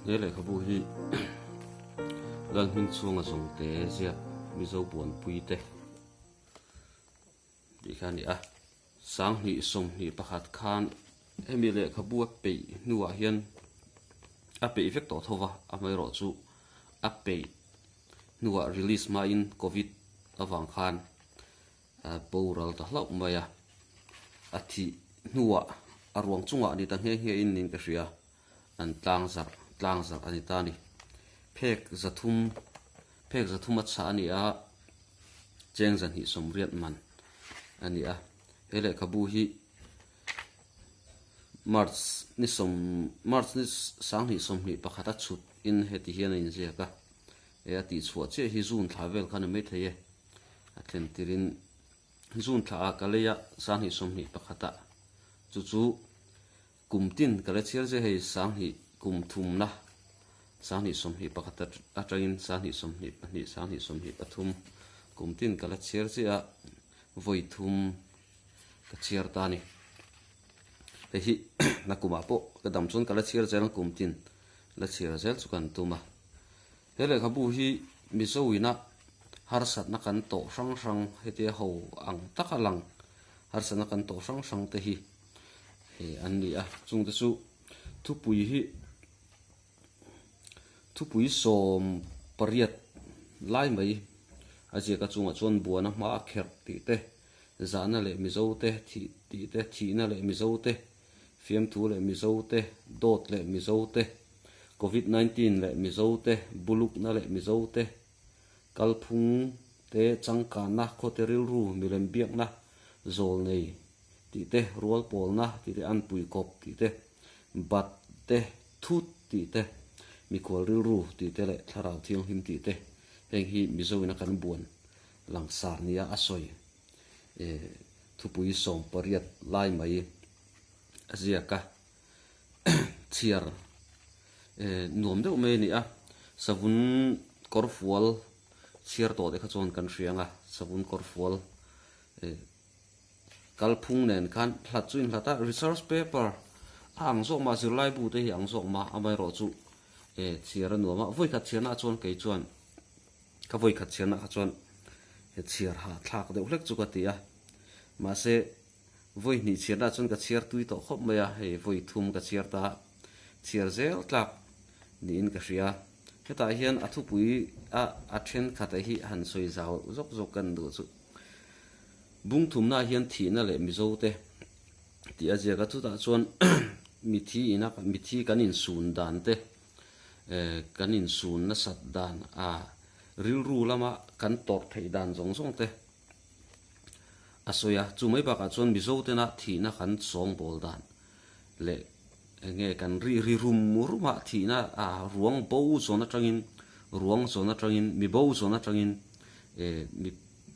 He lehkhabu hi Lalhming chhunga zawngte ziak Mizo buanpui te tih kha a ni a. 2021 khan hemi lehkhabu a peih hnuah hian a peih vek tawh tho va, amaherawhchu a peih hnuah release hmain covid avang khan a boral ta hlauh mai a, a thih hnuah a ruang chungah a ni ta nghe nghe in niin ka hria, an tlang zarh tlang zarh a ni ta a ni. Phek zathum phek zathum a chhah a ni a, cheng zahnih sawmriat man a ni a, he lehkhabu hi March ni sawm March ni 2021 a chhut in heti hian a inziak a, he a tihchhuah chiah hi June thla vel khan a ni maithei e. A thlen tirin June thla ah ka lei a, 2021 ah chu chu kum tin ka la chhiar zia hei sanghnih kum thumna 2021 atangin 2022 2023 kum tin ka la chhiar zia a, vawi thum ka chhiar ta a ni. Hei hi nakum ah pawh ka dam chuan ka la chhiar zel ang kum tin la chhiar zel chu kan tum a. He lehkhabu hi Mizo ina harsatna kan tawh hrang hrang hetia ho ang taka lang harsatna kan tawh hrang hrang te hi an ni a. Chungte chu thupui hi thupui 18 lai mai a ziak a chungah chuan buana hma a kherh tih te, zahna leh Mizo te thih tih te, thihna leh Mizo te, fiamthu leh Mizo te, dawt leh Mizo te, Covid 19 leh Mizo te, bulukna leh Mizo te, kalphung te, changkanna, khawte rilru, milem biakna, zawlnei tih te, rual pawlna tih te, anpui kawp tih te, bat te, thut tih te, mikhual rilru tih te leh thlarau thianghlim tih te, heng hi Mizo ina kan buan langsar nia a sawi thupui 18 lai mai a ziak a. chhiar nuam deuh mai a ni a, savun kawr fual chhiar tawh te kha chuan kan hria ang a, savun kawr fual kalphung nen khan hlat chu inhlat a, research paper a ang zawk mah zirlai bu te hi a ang zawk mah amaherawh chu chhiar a nuam a, vawikhat chhiarna ah chuan kei chuan ka vawikhat chhiarna kha chuan chhiar hahthlak deuh hlek chu ka ti a, mahse. Vawi hnih chhiarna chuan ka chhiar tui tawh khawp mai a, hei vawi thum ka chhiar ta, chhiar zel tlak niin ka hria. Hetah hian a thupui a a thenkhat hi han sawi zau zawk zawk kan duh chu. Bung thumna hian thihna leh Mizo te tih a ziak a, chutah chuan mithi ina mithi kan insun dan te, kan insun nasat dan a rilru lama kan tawrh theih dan zawng zawng te, A sawi a, chu mai bakah chuan Mizo tena thihna kan sawngbawl dan leh eng nge kan ri ri rum rum a, thihna a ruang bo zawn atangin ruang zawn atangin mi bo zawn atangin eh mi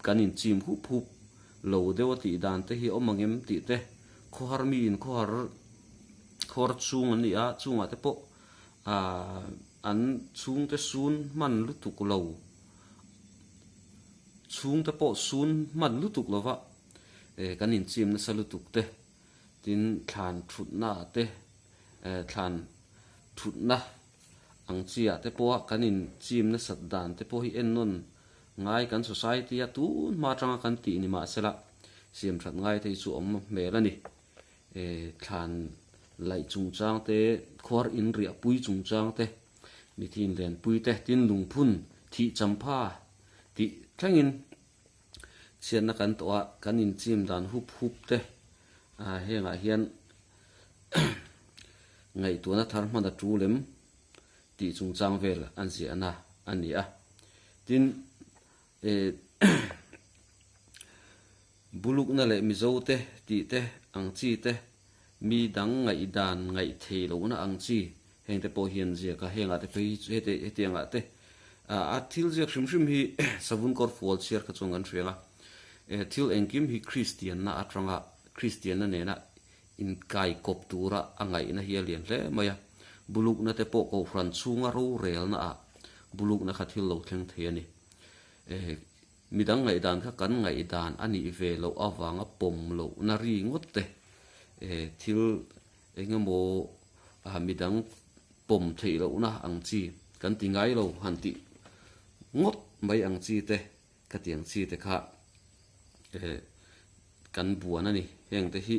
kan inchim hup hup lo deuh a tih dan te hi awm ang em tih te, khawhar mi in khawhar khawhar chhung an ni a, chungah te pawh ah an chhungte sun hman lutuk lo. Chhungte pawh sun hman lutuk lova kan inchim nasa lutuk te, tin thlan thutna ah te thlan thutna ang chi ah te pawha kan inchim nasat dan te pawh hi ennawn ngai kan society a tun hma atanga kan tih ni mahsela siam that ngai te hi chu awm hmel a ni. Thlan laih chungchang te, khuar inriah pui chungchang te, mithi inlenpui te, tin lungphun thih champha tih thlengin chhiatna kan tawh a, kan inchim dan hup hup te hengah hian ngaihtuahna thar hman a tul em tih chungchang vel an ziahna a ni a. Tin, bulukna leh Mizo te tih te ang chi te, mi dang ngaihdan ngaih thei lohna ang chi heng te pawh hian ziak a, hengah te phei hi chu heti hetiangah te a thil ziak hrim hrim hi savun kawr fual chhiar kha chuan kan hria ang a, thil engkim hi Kristianna atanga Kristianna nena inkaikawp tura a ngaihna hi a lian hle mai a, bulukna te pawh Kohhran chhunga rorelna ah bulukna kha thil lo thleng thei a ni. Midang ngaihdan kha kan ngaihdan a nih ve loh avanga pawm lohna ri ngawt te, thil engemaw midang. pawm theih lohna ang chi kan ti ngai lo han tih ngawt mai ang chi te khatiang chi te kha kan buan a ni. Heng te hi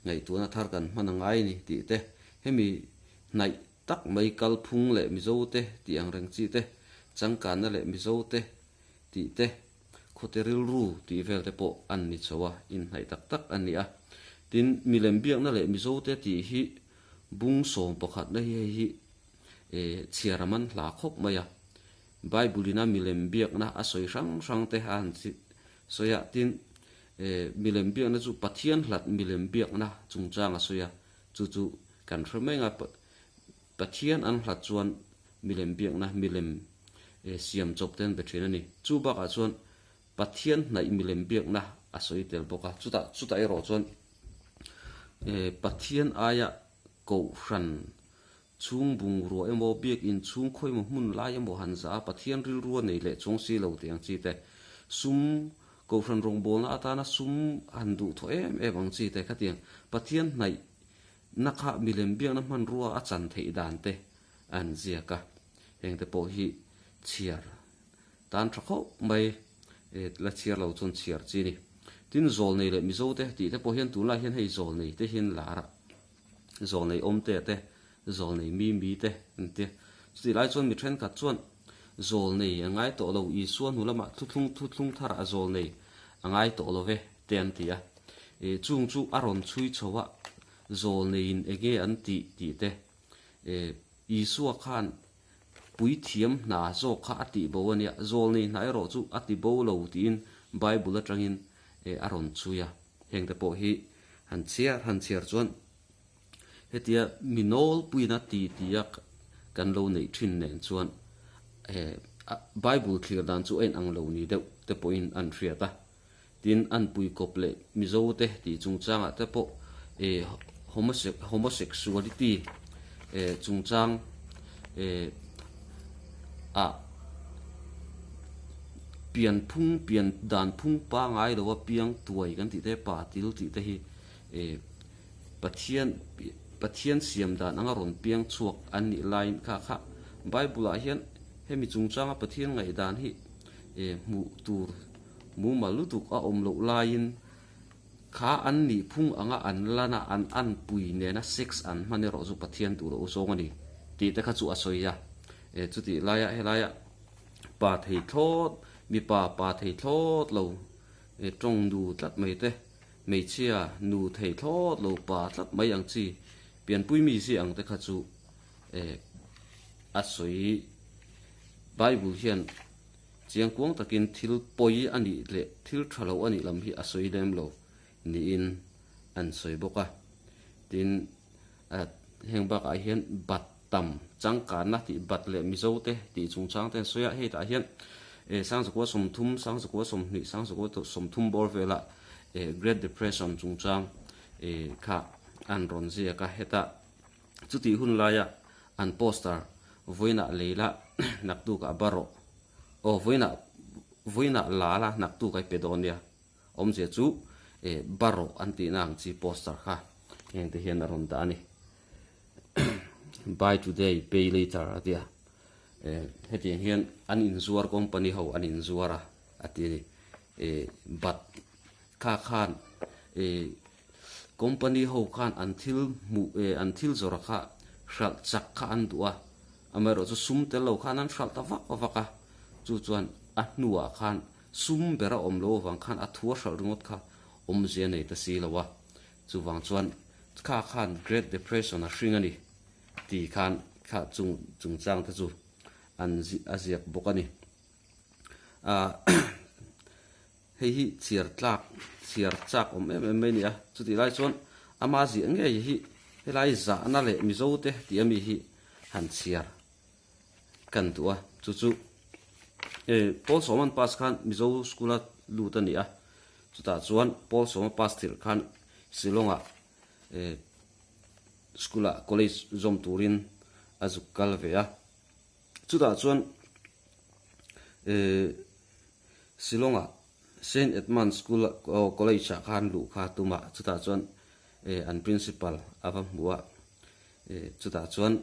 ngaihtuahna thar kan hman a ngai a ni tih te, hemi hnaih tak mai kalphung leh Mizo te tih ang reng chi te, changkanna leh Mizo te tih te, khawte rilru tih vel te pawh an ni chho a, inhnaih tak tak a ni a. Tin, milem biakna leh Mizo te tih hi bung 11na hi hei hi chhiar a man hla khawp mai a. Bible ina milem biakna a sawi hrang hrang te a han sawi a, tin, milem biakna chu Pathian hlat milem biakna chungchang a sawi a, chu chu kan hre mai ang a, Pathian an hlat chuan milem biakna milem siam chawp te an be thin a ni. Chu bakah chuan Pathian hnaih milem biakna a sawi tel bawk a, chutah chutah erawh chuan Pathian aia kohhran Chhung bungrua emaw, biakinn chhung khawi emaw hmun lai emaw han zah a, Pathian rilru a nei leh chuang si lo tih ang chi te, sum, Kohhran rawngbawlna atana sum han duh thaw em em ang chi te khatiang Pathian hnaih na kha milem biakna hmanrua a chan theih dan te an ziak a, heng te pawh hi chhiar tan tha khawp mai, la chhiar lo chuan chhiar chi a ni. Tin, Zawlnei leh Mizo te tih te pawh hian tunlai hian hei Zawlnei te hian lar a. Zawlnei awmte te, zawlnei mi mi te an ti. Chutih lai chuan mi thenkhat chuan zawlnei a ngai tawh lo, Isua hnu lamah thuthlung thuthlung tharah zawlnei a ngai tawh lo ve te an ti a. E, chung chu a rawn chhui chho a, zawlneiin enge an tih tih te, e, Isua khan puithiam hna zawk kha a tih bo a nia, zawlnei hna erawh chu a ti bo lo tiin Bible atangin e, a rawn chhui a. Hengte pawh hi Han chhiar han chhiar chuan hetia mi nawlpuina ti tia kan lo neih thin nen chuan Bible thlir dan chu a inang lo ni deuh te pawhin an hriat a. Tin, an puikawp leh Mizo te tih chungchangah te pawh homosexuality chungchang ah pianphung pian dan phung pangai lo a piang tuai kan tih te pa til tih te hi eh Pathian Pathian siam dan anga rawn piang chhuak an nih laiin kha kha Bible ah hian hemi chungchanga Pathian ngaihdan hi eh hmuh tur mumal lutuk a awm loh laiin Kha an nih phung anga an lana an anpui nena sex an hman erawh chu Pathian duh loh zawng a ni tih te kha chu a sawi a. E chutih laia helaia pa thei thlawt, mipa pa thei thlawt lo, e tawng nu tlat mai te, hmeichhia nu thei thlawt lo pa tlat mai ang chi pianpui mi zia ang te kha chu e a sawi. Bible hian Chiang kuang takin thil pawi a nih leh thil tha lo a nih lam hi a sawi lem lo niin an sawi bawk a. Tin, heng bakah hian bat tam changkanna tih bat leh Mizo te tih chungchang te an sawi a, hei tah hian Sangzakua 30, Sangzakua 20, Sangzakua 30 bawr velah Great Depression chungchang kha an rawn ziak a, heta Chutih hun laia an poster vawiinah lei la naktuk ah ba rawh. Aw vawiinah vawiinah la la naktuk a i pe dawn nia. Awmzia chu eh ba rawh an tihna ang chi poster kha heng te hian a rawn dah a ni. Buy today pay later a tia. Eh hetiang hian an inzuar company ho an inzuar a a ti a ni. Eh but kha khan eh Company ho khan an thil hmuh eh an thil zawrh kha hralh chak kha an duh a, amaherawh chu sum tel lo khan an hralh ta vak vak a, chu chuan a hnuah khan sum ber a awm lo avang khan a thu a hralh ringawt kha awmzia nei ta si lo a, chuvang chuan kha khan Great Depression a hring a ni ti khan kha chung chungchang te chu an a ziak bawk a ni. Ahh. Hei hi chhiar tlak, chhiar chak awm em em mai a ni a, chutih lai chuan ama ziah ngei hi helai zahna leh Mizo te tih ami hi han chhiar kan duh a, chu chu Paul Sawman pass khan Mizo school a lut a ni a, chutah chuan Paul Sawma pass tirh khan Shillong ah school ah college zawm turin a zuk kal ve a, chutah chuan Shillong-ah Saint Edmund School College-ah khan luh kha a tum a, chutah chuan an principal a va hmu a, chutah chuan.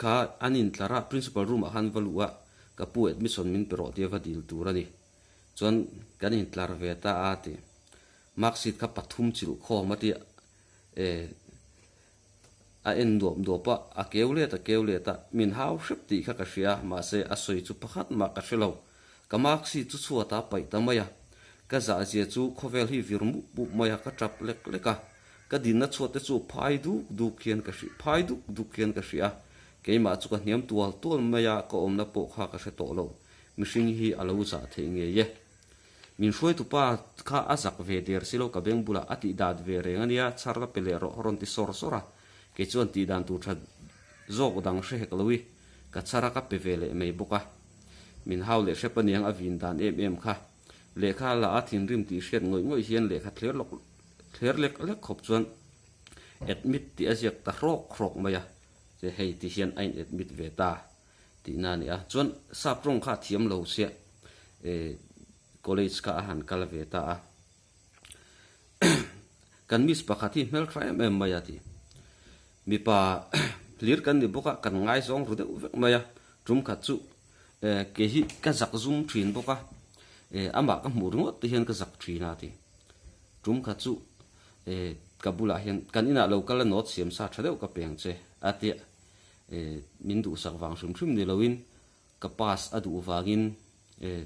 Kha an intlar a, principal room ah khan va luh a, ka pu admission min pe rawh tia va dil tur a ni. Chuan kan intlar ve ta a ti. Mark sheet kha pathum chilh khawm a tia e a en duap duap a, a keu let a keu let a, min hau hrep tih kha ka hria, mahse a sawi chu pakhat mah ka hre lo. Ka mark sheet chu chhuat a paih ta mai a, ka zahzia chu khawvel hi vir mup mup mai a, ka tap lek lek a. Ka dinna chhuat te chu phai duk duk hian ka hrih, phai duk duk hian ka hrih a, keimah chu ka hniam tual tual mai a, ka awmna pawh kha ka hre tawh lo, mihring hi a lo zah theih ngei e. Min hruaitupa kha a zak ve der si lo, ka beng bulah a tih dat ve reng a nia, chhar la pe leh rawh a rawn ti sawr sawr a, kei chuan tih dan tur tha zawk dang hre hek lo i, ka chhar a ka pe ve leh mai bawk a. Min hau leh hrep aniang a vin dan em em kha. Lehkha la a thinrim tih hriat ngawih ngawih hian lehkha thler lawk Thler lek lek khawp chuan admit tih a ziak ta hrawk hrawk mai a, che hei ti hian a in admit ve ta tihna a ni a. Chuan sap tawng kha a thiam lo chiah eh college kha a han kal ve ta a. Kan miss pakhat hi hmeltha em em mai a ti. Mipa hlir kan ni bawk a, kan ngaizawng ru deuh vek mai a. Tum khat chu eh kei hi ka zak zum thin bawk a, eh amah ka hmuh ringawt te hian ka zak thin a ti. Tum kha chu eh ka bulah hian kan inah lo kal a nawt siam sa tha deuh ka peng che a tia eh min duhsak vang hrim hrim ni loin ka pass a duh vangin eh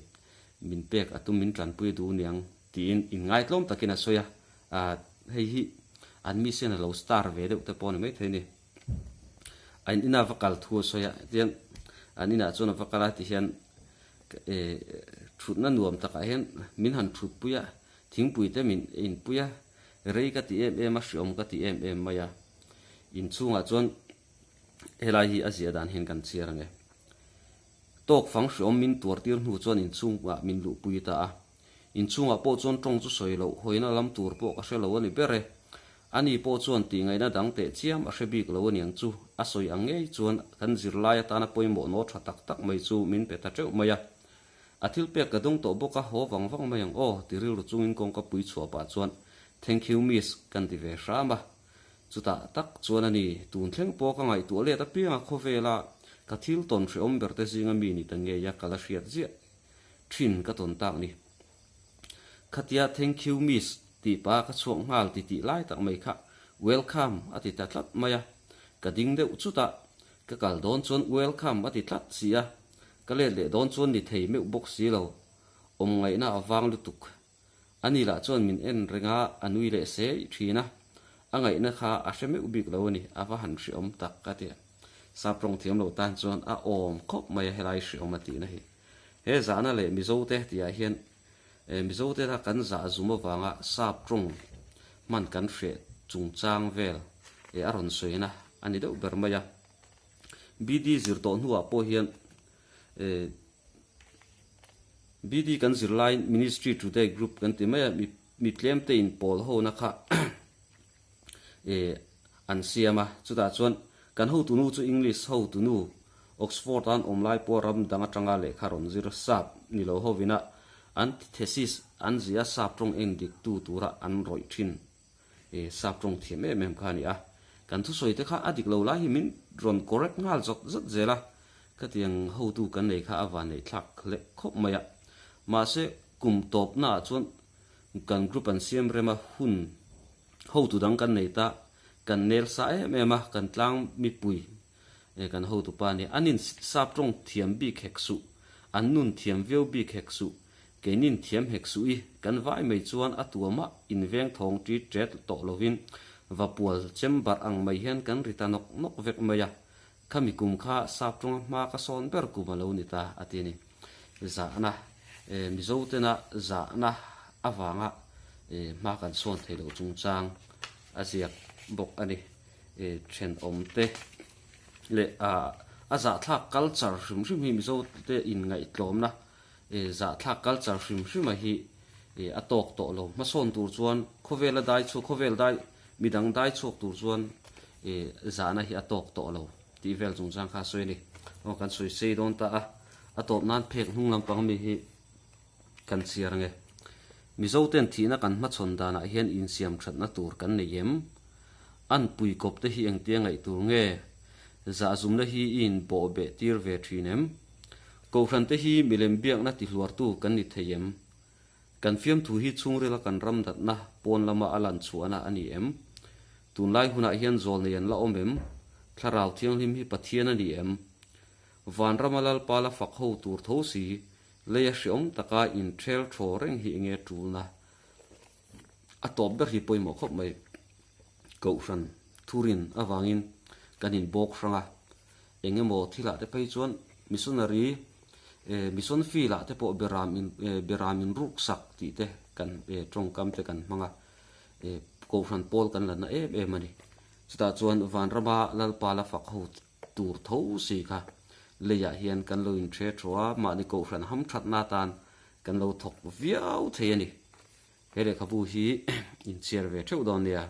min pek a tum min tanpui a duh niang tiin inngaitlawm takin a sawi a, ah hei hi an miss hian a lo star ve deuh te pawh a ni maithei a ni. An inah va kal thu a sawi a tiang an inah chuan a va kal a ti hian eh thutna nuam takah hian min han thutpui a Thingpui te min inpui a, rei ka ti em em a, hreawm ka ti em em mai a. Inchhungah chuan helai hi a ziah dan hian kan chhiar ang e. Tawk fang hreawm min tuar tir hnu chuan inchhungah min luhpui ta a. Inchhungah pawh chuan tawng chu sawi loh, hawina lam tur pawh ka hre lo a ni ber e. Ani pawh chuan tihngaihna dang teh chiam a hre bik lo a niang chu, a sawi ang ngei chuan kan zirlai atana pawimawh naw tha tak tak mai chu min pe ta teuh mai a. A thil pek ka dawng tawh bawk a, haw vang vang mai ang aw, ti rilru chungin kawngka pui chhuah pah chuan Thank you miss kan ti ve hram a. Chutah tak chuan a ni, tun thleng pawh ka ngaihtuah let apianga khawvela ka thil tawn hrehawm ber te zinga mi ni ta ngei a ka la hriat ziah thin ka tawn tak ni. Khatia Thank you miss tih pah ka chhuak nghal ti tih lai tak mai kha Welcome a ti ta tlat mai a, ka ding deuh chutah ka kal dawn chuan Welcome a ti tlat si a, Ka let leh dawn chuan ni thei meuh bawk si lo, awm ngaihna a vang lutuk. Ani lah chuan min en reng a, a nui leh sei thin a, a ngaihna kha a hre meuh bik lo a ni, a va han hreawm tak ka ti a. Sap tawng thiam lo tan chuan a awm khawp mai a helai hreawm a tihna hi. He zahna leh Mizote tihah hian Mizote la kan zah zum avanga sap tawng hman kan hreh chungchang vel a rawn sawina a ni deuh ber mai a. BD zir tawh hnuah pawh hian eh BD kan zir laiin Ministry Today Group kan ti mai a, mi mi tlem te in pawl hona kha eh an siam a, chutah chuan kan hotunu chu English hotunu Oxford an awm lai pawh ram dang atanga lehkha rawn zir sap ni lo hovina an thesis an zia sap tawng en dik tu tura an rawih thin. E sap tawng thiam em em kha a ni a, kan thusawi te kha a dik lo lai hi min rawn correct nghal zawt zawt zel a, khatiang hotu kan nei kha a van neih thlak leh khawp mai a. Mahse kum tawpna ah chuan kan group an siam rem a, hun hotu dang kan nei ta, kan nel sa em em a, kan tlang mipui e kan hotu pa nia, an in sap tawng thiam bik hek suh, an nun thiam viau bik hek suh, Keinin thiam hek suh i, kan vai mai chuan a tuamah inveng thawng ṭi ṭet tawh lovin vapual chem barh ang mai hian kan ri ta nawk nawk vek mai a. Khami kum kha sap ṭawnga hma ka sawn ber kum a lo ni ta, a ti a ni. Zahna, Mizotena zahna avanga hma kan sawn thei loh chungchang a ziak bawk a ni. Ṭhenawmte leh a zahthlak culture hrim hrim hi Mizote inngaihtlawmna Zahthlak culture hrim hrim a hi a tawk tawh lo. Hmasawn tur chuan khawvela dai chhuak, khawvel dai, midang dai chhuak tur chuan zahna hi a tawk tawh lo tih vel chungchang kha a sawi a ni. Aw kan sawi sei dawn ta a, a tawp nan phek hnung lampang mi hi kan chhiar ange. Mizo ten thihna kan hmachhawn danah hian insiam thatna tur kan nei em? An pui kawp te hi engtia ngaih tur nge? Zahzumna hi i inbawh beh tir ve thin em? Kohhrante hi milem biakna tihluartu kan ni thei em? Kan fiamthu hi chhungrila kan ram natna pawn lama a lan chhuahna a ni em? Tunlai hunah hian zawl nei an la awm em? Thlarau Thianghlim hi Pathian a ni em? Vanrama Lalpa la fak ho tur tho si, leia hreawm taka inthel thaw reng hi enge tulna? A tawp ber hi pawimawh khawp mai. Kohhran thurin avangin kan inbawk hrang a, eng emaw thilah te phei chuan missionary eh mission field ah te pawh beram in eh beram in ruk sak tih te kan eh tawngkam te kan hmang a, eh kohhran pawl kan la na em em a ni. Chutah chuan vanrama Lalpa la fak ho tur tho si kha leiah hian kan lo inhre thaw a, mahni kohhran hamthatna atan kan lo thawk viau thei a ni. He lehkhabu hi inchhiar ve theuh dawn nia.